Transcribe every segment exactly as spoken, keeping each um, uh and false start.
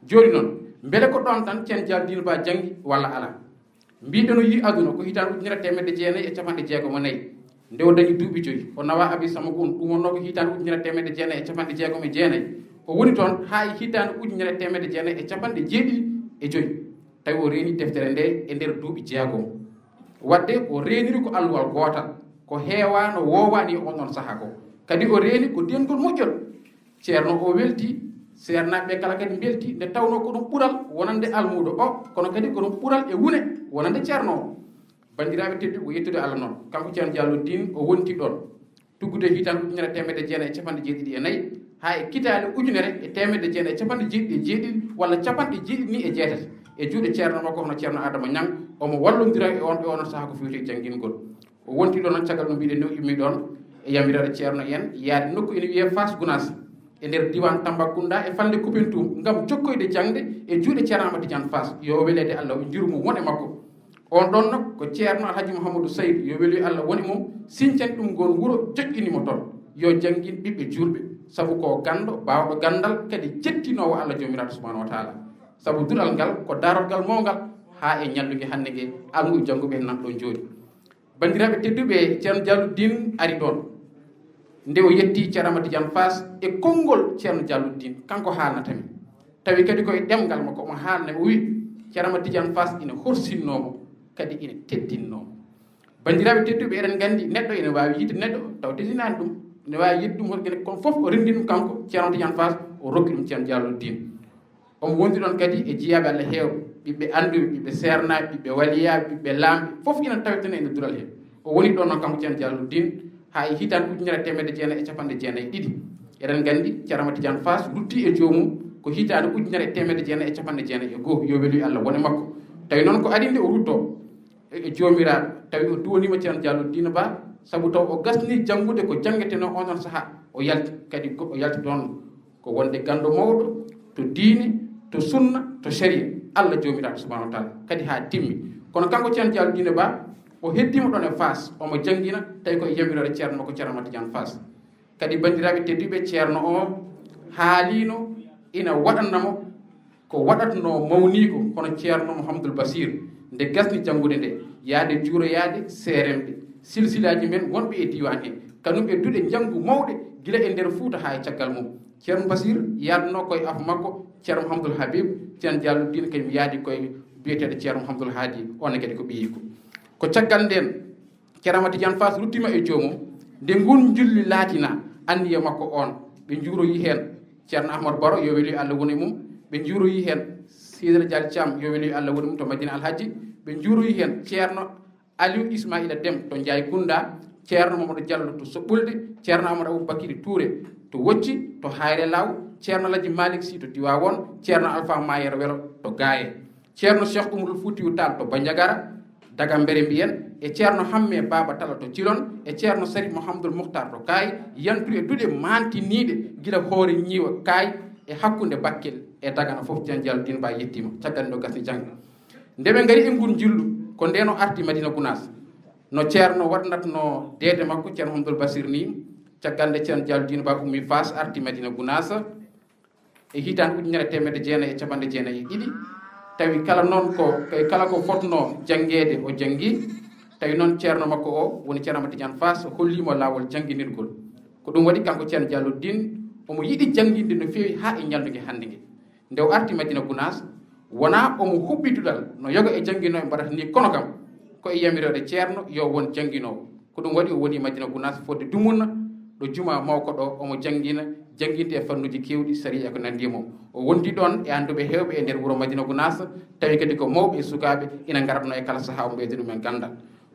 Jooni noon, mbele ko ɗoon tan Ceerno Jallo Diin Ba janngi walla alaa? Mbiɗen o yii aduna ko hitaande ujunere teemedde jeenayi e capanɗe jeegom e nayi. Nde o dañi duuɓi joyi, o nawa Abi Samagun, ɗum wonnoo ko hitaande ujunere teemedde jeenayi e capanɗe jeegom e jeenayi. O woni toon haa e hitaande ujunere teemedde jeenayi e capanɗe jeeɗiɗi e joyi. Tawi o reeni deftere nde e nder duuɓi jeegom. Waɗde o reeniri ko alluwal gootal, ko heewaano woowaani e oon ɗoon sahaa ko. Kadi o reeni ko deengol moƴƴol. Ceerno o welti, seernaaɓe kala kadi mbelti, nde tawnoo ko ɗum ɓural wonande almuudo o, kono kadi ko ɗum ɓural e wune wonande ceerno o. Banndiraaɓe tedduɓe, ko yettude Allah noon, kanko Ceerno Jallo Diin, o wonti ɗoon. Tuggude hitaande ujunere teemedde jeenayi e capanɗe jeeɗiɗi e nayi, haa e kitaale ujunere e teemedde jeenayi e capanɗe jeeɗiɗi e jeeɗiɗi, walla capanɗe jeeɗiɗi ni e jeetati, e juuɗe ceerno makko hono Ceerno Adama Ñaŋ, omo wallondira e on, e onon sahaa ko feewti e janngingol. O wonti ɗoon noon, caggal no mbiɗen ni, o immii ɗoon e yamiroore ceerno en, yaade nokku ene wiyee Faas Gunaas, e nder diiwaan Tambacounda e falnde Koupentoum, ngam jokkoyde jaŋde e juuɗe Ceerno Ahmad Tidiane Faas, yo weleede Allah, o njuru mum won e makko. Oon ɗoon nokku ko Ceerno Alhaji Mouhamadou Saydou, yo weluyo Allah won e mum, sincani ɗum ngoon wuro, joƴƴini mo toon. Yo janngin ɓiɓɓe juulɓe, sabu ko ganndo, baawɗo ganndal, kadi jettinoowo Allah Joomiraaɗo Subhaanahu wa Taala. Sabu duɗal ngal ko daarorgal mawngal haa e ñalluge hannde nge, almuɓe jannguɓe heen nan ɗoon jooni. Banndiraaɓe tedduɓe, Ceerno Jallo Diin ari ɗoon. Nde o yetti Ceerno Ahmad Tidiane Faas e konngol Ceerno Jallo Diin, kanko haalnata mi. Tawi kadi ko e ɗemngal makko omo haalna, o wi, Ceerno Ahmad Tidiane Faas ina horsinnoo mo, kadi ina teddinnoo mo. Banndiraaɓe tedduɓe, eɗen nganndi neɗɗo ene waawi yiɗde neɗɗo taw teddinaani ɗum, ene waawi yiɗde ɗum hoto gene, kono fof o renndi ɗum kanko Ceerno Tidiane Faas, o rokki ɗum Ceerno Jallo Diin. Omo wondi ɗoon kadi e jiyaaɓe Allah heewɓe, ɓiɓɓe annduɓe, ɓiɓɓe seernaaɓe, ɓiɓɓe waliyaaɓe, ɓiɓɓe laamɓe, fof ina tawetene e nder dural hee. O woni ɗoon noon kanko Ceerno Jallo Diin haa e hitaande ujunere teemedde jeenayi e capanɗe jeenayi e ɗiɗi. Eɗen nganndi Ceerno Ahmad Tidiane Faas rutti e joomum ko hitaande ujunere e teemedde jeenayi e capanɗe jeenayi e goo, yo weluyo Allah won e makko. Tawi noon ko adii nde o ruttoo e, e Joomiraaɗo, tawi o duwaniima Ceerno Jallo Diin Ba, sabu taw o gasnii janngude ko janngetenoo oon ɗoon sahaa, o yalti, kadi go-, o yalti ɗoon ko wonde ganndo mawɗo to diine, to sunna, to sharia Allah Joomiraaɗo Subhaanahu wa Taala, kadi haa timmi. Kono kanko Ceerno Jallo Diin Ba, o heddiima ɗoon e Faas, omo janngina, tawi ko e yamiroore ceerno makko Ceerno Ahmad Tidiane Faas. Kadi, banndiraaɓe tedduɓe, ceerno o haaliino ina waɗana mo ko waɗatnoo mawniiko hono Ceerno Mouhamadoul Bachir, nde gasni janngude nde, yahde juuroyaade seeremɓe, silsilaaji men wonɓe e diiwaan hee, kanum e duɗe njanngu mawɗe gila e nder Fuuta haa e caggal mum. Ceerno Bachir yahdunoo ko e afo makko Ceerno Mouhamadoul Habib, Ceerno Jallo Diin kañum yahdi ko e biyeteeɗo Ceerno Mouhamadoul Haadi, oon ne kadi ko ɓiyiiko. Ko caggal ndeen, Ceerno Ahmad Tidiane Faas ruttiima e joomum, nde nguun njulli laatina anniya makko oon, ɓe njuuroyi heen Ceerno Ahmad Baro, yo weli Allah won e mum, ɓe njuuroyi heen Sidata Dial Thiam, yo weli Allah won e mum, to Madina Alhaji, ɓe njuuroyi heen Ceerno Aliou Ismaila Dem to Njaay Kunda, Ceerno Mamadou Diallo to Soɓɓulde, Ceerno Amadou Aboubacry Touré to Wocci, to Hayre Law, Ceerno Alaji Malick Sy to Tiwawon, Ceerno Alpha Mayero Welo to Gaye. Ceerno Cheikh Oumarul Foutiyou Tall to Bandiagara, Dagambere mbiyen, e Ceerno Hamme Baba Talla to Cilon, e Ceerno Sharif Mouhamadoul Mouhtar to Kaay, yantu e duɗe mantiniiɗe gila Hoore Ñiiwa Kaay e hakkunde Bakkel e Dagana fof, Ceerno Jallo Diin Ba yettiima, caggal nde o gasni janngo. Nde ɓe ngari e ngun njillu, ko ndeen o arti Madina Gunaas. No Ceerno waɗnatnoo deede makko, Ceerno Mouhamadoul Bachir ni, caggal nde Ceerno Jallo Diin Ba ummi Faas, arti Madina Gunaas, e hitaande ujunere teemedde jeenayi e capanɗe jeenayi e ɗiɗi, tawi kala noon ko, kala ko fotnoo janngeede o janngi, tawi noon ceerno makko o woni Ceerno Ahmad Tidiane Faas holliimo laawol jannginirgol. Ko ɗum waɗi kanko Ceerno Jallo Diin omo yiɗi jannginde no feewi haa e ñalluge hannde nge. Nde o arti Madina Gunaas, wonaa omo huɓɓi duɗal no yoga e jannginooɓe mbaɗata ni, kono kam ko e yamiroore ceerno yo won jannginoowo. Ko ɗum waɗi o woni Madina Gunaas fodde dumunna ɗo jumaa mawko ɗo, omo janngina, jannginde e fannuuji keewɗi, sariya e ko nanndi e mum. O wondi ɗoon e annduɓe heewɓe e nder wuro Madina Gunaas, tawi kadi ko mawɓe e sukaaɓe ina ngaratnoo e kala sahaa, o ɓeyda ɗumen ganndal.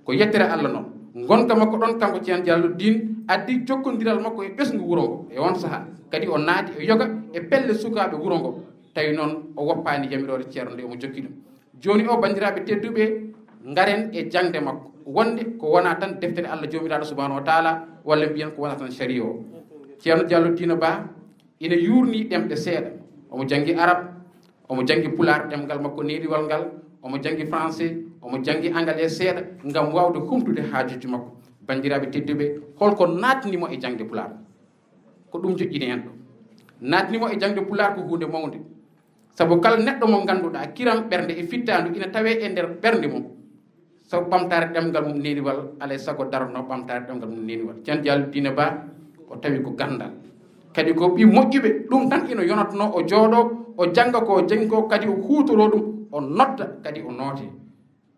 Ko yettere Allah noon. Ngonka makko ɗoon, kanko Ceerno Jallo Diin, addi jokkondiral makko e ɓesngu wuro ngo e oon sahaa. Kadi o naati e yoga e pelle sukaaɓe wuro ngo. Tawi noon o woppaani yamiroore ceerno nde, omo jokki ɗum. Jooni o, banndiraaɓe tedduɓe, ngaren e jaŋde makko, wonde ko wona tan deftere Allah Joomiraaɗo Subhaanahu wa Taala, walla mbiyen ko wona tan sariya o. Ceerno Jallo Diina Ba ina yuurni ɗemɗe seeɗa. Omo janngi arab, omo janngi pulaar, ɗemngal makko neeriwal ngal, omo janngi français, omo janngi anglais seeɗa, ngam waawde humtude haajuuji makko. Banndiraaɓe tedduɓe, holko naatni mo e jaŋde pulaar? Ko ɗum joƴƴini en ɗo. Naatni mo e jaŋde pulaar ko huunde mawnde. Sabu kala neɗɗo mo ngannduɗaa, kiram ɓernde e fittaandu ina tawee e nder ɓernde mum. Sabu ɓamtaare ɗemngal mum neeriwal, alay sago darno ɓamtaare ɗemngal mum neeriwal. Ceerno Jallo Diina Ba, o tawi ko ganndal. Kadi ko ɓii moƴƴuɓe, ɗum tan ina yonatnoo o jooɗoo, o jannga ko o janngi ko, kadi o huutoroo ɗum, o nodda, kadi o noote.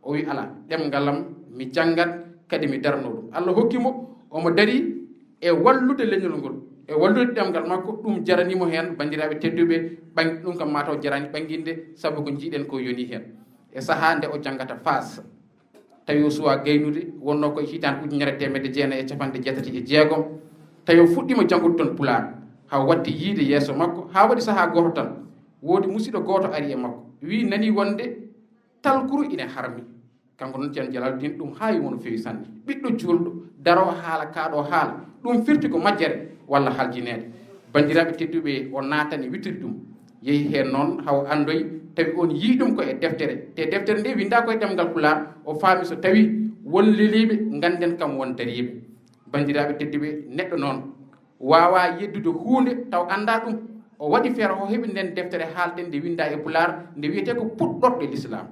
O wi, "Alaa, ɗemngal am mi janngat, kadi mi darno ɗum." Allah hokki mo, omo dari e wallude leñol ngol, e wallude ɗemngal makko, ɗum jarani mo heen, banndiraaɓe tedduɓe, ɓang-, ɗum kam mataw jarani ɓannginde, sabu ko njiiɗen ko yoni heen. E sahaa nde o janngata Faas, tawi o suwaa gaynude, wonnoo ko e hitaande ujunere teemedde jeenayi e capanɗe jeetati e jeegom, tawi o fuɗɗiima janngude toon pulaar, haa waɗti yiyde yeeso makko, haa waɗi sahaa gooto tan, woodi musiɗɗo gooto ari e makko, wi nani wonde talkuru ina harmi. Kanko noon Ceerno Jalal Diin, ɗum haawi mo no feewi sanne. Ɓiɗɗo juulɗo, daroo haala, kaaɗoo haala. Ɗum firti ko majjere walla haljineede. Banndiraaɓe tedduɓe, o naatani wittude ɗum. Yehi heen noon, haw anndoy, tawi on yii ɗum ko e deftere. Te deftere nde winndaa ko e ɗemngal pulaar, o faami so tawi won leliiɓe, ngannden kam won dariiɓe. Banndiraaɓe tedduɓe, neɗɗo noon waawaa yeddude huunde taw anndaa ɗum. O waɗi feere, o heɓi nden deftere haalɗen nde winndaa e pulaar, nde wiyetee ko Puɗɗorɗe Lislaam.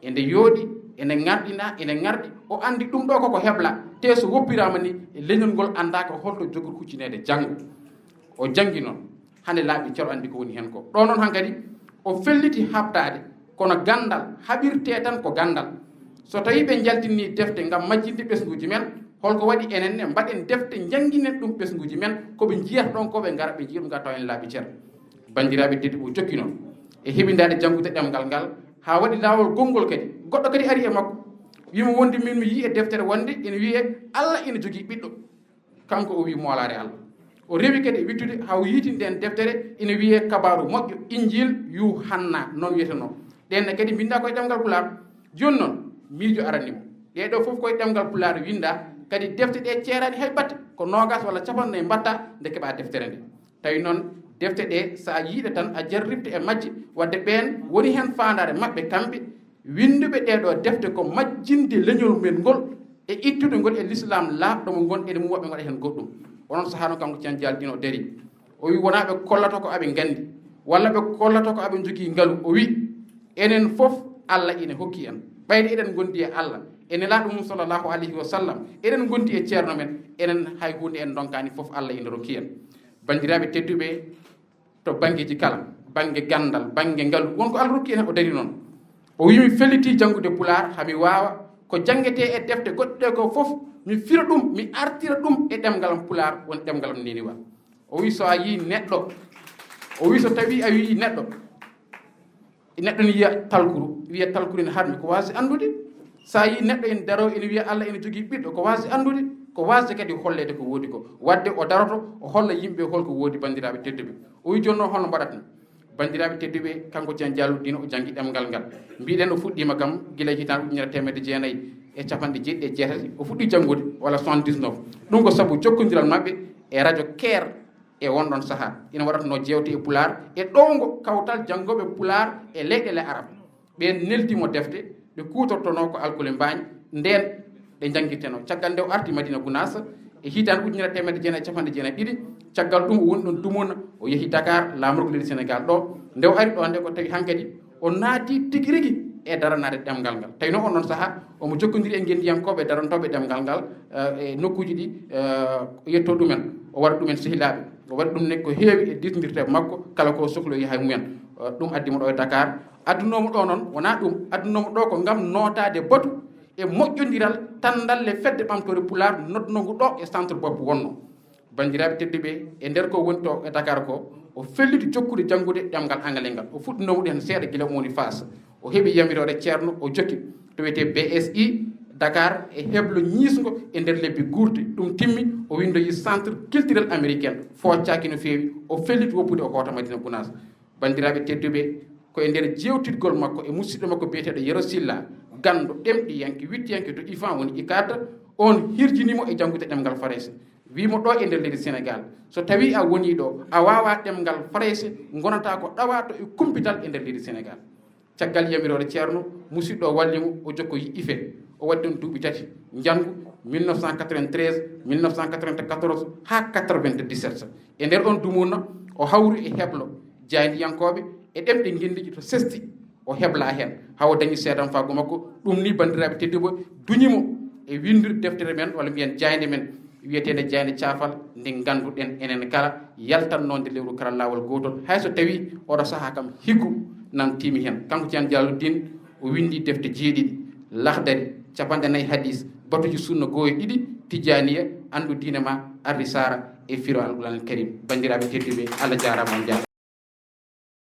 Ende yooɗi, ene ŋarɗina, ene ŋarɗi. O anndi ɗum ɗo koko hebla. Te so woppiraama ni, e leñol ngol anndaa ko holto jogori huccineede janngo. O janngi noon, hande laaɓi cer o anndi ko woni heen ko. Ɗo noon hankadi, o felliti haɓtaade, kono ganndal haɓirtee tan ko ganndal. So tawii ɓe njaltinni defte ngam majjinde ɓesnguuji men, holko waɗi enen ne mbaɗen defte njannginen ɗum ɓesnguuji men, ko ɓe njiyata ɗon ko ɓe ngara, ɓe njiya ɗum ngam tawa en laaɓi cer. Banndiraaɓe tedduɓe, o jokki noon e heɓindaade janngude ɗemngal ngal, haa waɗi laawol gonngol kadi. Goɗɗo kadi ari e makko, wiima wonde min mi yii e deftere wonde ina wiyee Allah ina jogii ɓiɗɗo. Kanko o wii moolaare Allah. O rewi kadi e wittude haa o yiitini ndeen deftere ina wiyee Kabaaru Moƴƴo, Injiil Yuhanna, noon wiyetenoo. Ɗeen ne kadi mbinndaa ko e ɗemngal pulaar. Jooni noon, miijo arani mo. Ɗee ɗoo fof ko e ɗemngal pulaar winndaa, kadi defte ɗee ceeraani hay batte, ko noogaas walla capanɗe nayi mbaɗta nde keɓaa deftere nde. Tawi noon, defte ɗee, so a yii ɗe tan, a jarribte e majje, wadde ɓeen woni heen faandaare maɓɓe kamɓe, winnduɓe ɗee ɗoo defte ko majjinde leñol men ngol e ittude ngol e lislaam laaɓɗo mo ngonɗen e mum, woɓɓe mbaɗa heen goɗɗum. Onon sahaa noon, kanko Ceerno Jalal Diin o darii. O wii, wonaa ɓe kollata ko aɓe nganndi, walla ɓe kollata ko aɓe njogii ngalu. O wii, enen fof, Allah ina hokki en. Ɓayde eɗen ngondi e Allah, e Nelaaɗo mum, sallallahu alayhi wa sallam, eɗen ngondi e ceerno men, enen hay huunde en ndonkaani, fof Allah ina rokki en. Banndiraaɓe tedduɓe, to banngeeji kala, bannge ganndal, bannge ngalu, won ko Allah rokki en, o darii noon. O wii, mi fellitii janngude pulaar, haa mi waawa ko janngetee e defte goɗɗe ɗe ko fof, mi fira ɗum, mi artira ɗum e ɗemngal am pulaar, woni ɗemngal am neeniwal. O wii, so a yii neɗɗo, o wii, so tawii a yii neɗɗo, neɗɗo ne yiya talkuru, wiya talkuru ene harmi, ko waasde anndude. So a yii neɗɗo ene daroo, ene wiya Allah ene jogii ɓiɗɗo, ko waasde anndude, ko waasde kadi holleede ko woodi ko. Wadde o daroto, o holla yimɓe holko woodi, banndiraaɓe tedduɓe. O wii, jooni noon, holno mbaɗaten? Banndiraaɓe tedduɓe, kanko Ceerno Jalal Diin o janngi ɗemngal ngal. Mbiɗen o fuɗɗiima kam gila hitaande ujunere teemedde jeenayi e capanɗe jeeɗiɗi e jeetati, o fuɗɗii janngude, walla soixante-dix-neuf. Ɗum ko sabu jokkondiral maɓɓe e radio Keer e won ɗon sahaa. Ina waɗatnoo jeewte e pulaar e ɗowngo kawtal janngooɓe pulaar e leyɗeele arab. Ɓeen neldi mo defte, ɓe kuutortonoo ko alkule mbaañ, ndeen ɗe njanngirtenoo. Caggal nde o arti Madina Gunaas e hitaande ujunere teemedde jeenayi e capanɗe jeenayi e ɗiɗi, caggal ɗum o woni ɗon dumunna, o yehi Dakar, laamorgo leydi Senegaal ɗo. Nde o ari ɗo nde, ko tawi hankadi o naati tigi rigi e daranaade ɗemngal ngal. Tawi noon on ɗon sahaa, omo jokkondiri e ngenndiyankooɓe darantooɓe ɗemngal ngal, eh, e nokkuuji ɗi, eh, o yettoo ɗumen, o waɗa ɗumen sehilaaɓe. O waɗi ɗum ne ko heewi e diisndirteeɓe makko, kala ko o sokloyi hay mumen. Eh, ɗum addi mo ɗo e Dakar. Addunoo mo ɗo noon, wonaa ɗum, addunoo mo ɗo ko ngam nootaade batu e moƴƴondiral tanndalle Fedde Ɓamtoore Pulaar, noddunoo ngu ɗo e centre boppu wonnoo. Banndiraaɓe tedduɓe, e nder ko woni to e Dakar ko, o felliti jokkude janngude ɗemngal anglais ngal. O fuɗɗinoo mo ɗum heen seeɗa gila o woni Faas. O heɓi yamiroore ceerno, o jokki to wiyetee B S I, Dakar e heblo ñiisngo e nder lebbi guurte. Ɗum timmi, o winndoyi Centre Culturel Américain, foocaaki no feewi, o felliti woppude, o hoota Madina Gunaas. Banndiraaɓe tedduɓe, ko e nder jeewtidgol makko e musidɗo makko biyeteeɗo Yero Silla, ganndo, ɗemɗiyanke, wittiyanke to ifan woni ikaata, on hirjini mo e janngude ɗemngal Farayse. Wi mo ɗo e nder leydi Sénégal, so tawi a woni ɗo, a waawa ɗemngal Farayse, ngonata ko ɗawaɗo e kumpital e nder leydi Sénégal. Caggal yamiroore Ceerno, musidɗo o walli mo, o jokkoyi ife. O waɗi ɗon duuɓi tati, njanngu mille neuf cent quatre-vingt-treize, mille neuf cent quatre-vingt-quatorze haa quatre-vingt-dix-sept. E nder on dumunna, o hawri e heblo jaayndiyankooɓe e ɗemɗe ngenndiiji to sesti, o hebla heen, haa o dañi seedanfaagu makko. Ɗum ni, banndiraaɓe tedduɓe, duñi mo e winndude deftere men, walla mbiyen jaaynde men, wiyeteende Jaaynde Caafal, nde ngannduɗen enen kala, yaltannoo nde lewru kala laawol gootol, hay so tawii oɗo sahaa kam higgu nan tiimi heen. Kanko Ceerno Jalaaluddin, o winndi defte jeeɗiɗi, Lahdari, capanɗe nayi hadiis, batuuji sunna goo e ɗiɗi, Tijaaniya, Anndu diine ma, Ar-Risaala e firo Alqur'aanil Kariim. Banndiraaɓe tedduɓe, Allah jaaraama, on njaaraama.